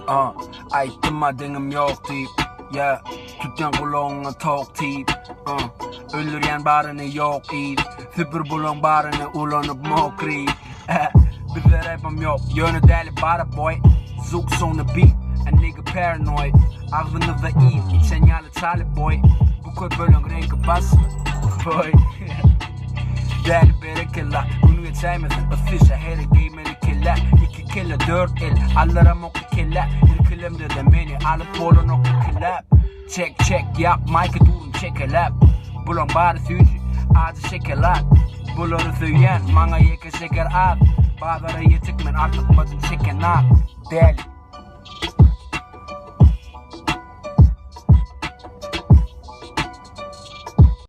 Uh, aýtdym-a deňim ýok diýip, yeah, tutýan gulagyňa tok diýip, uh, öldürýän baryny ýok iýip, süpür bulaň baryny ulanyp mokry, eh, bizde rapam ýok, ýöne däli bara boý, Zooks on the beat, a nigga paranoid, agzyňyzda iýip, içen ýaly çaly boý, bu köpeliň reňki başga, boý. Däli berekella, gün geçäýmesin, yssy şähere geýmeli kellä, iki kelle, dört el, aldyramok ikellä, irkilemde-de meni alyp bolanok ikiläp, çek, çek, ýap, maýka durun çekeläp, bulaň bary süýji, ajy şekelat, bulary söýýän, maňa ýeke şeker az, bazara ýetik men artykmajyn çekenak, däli.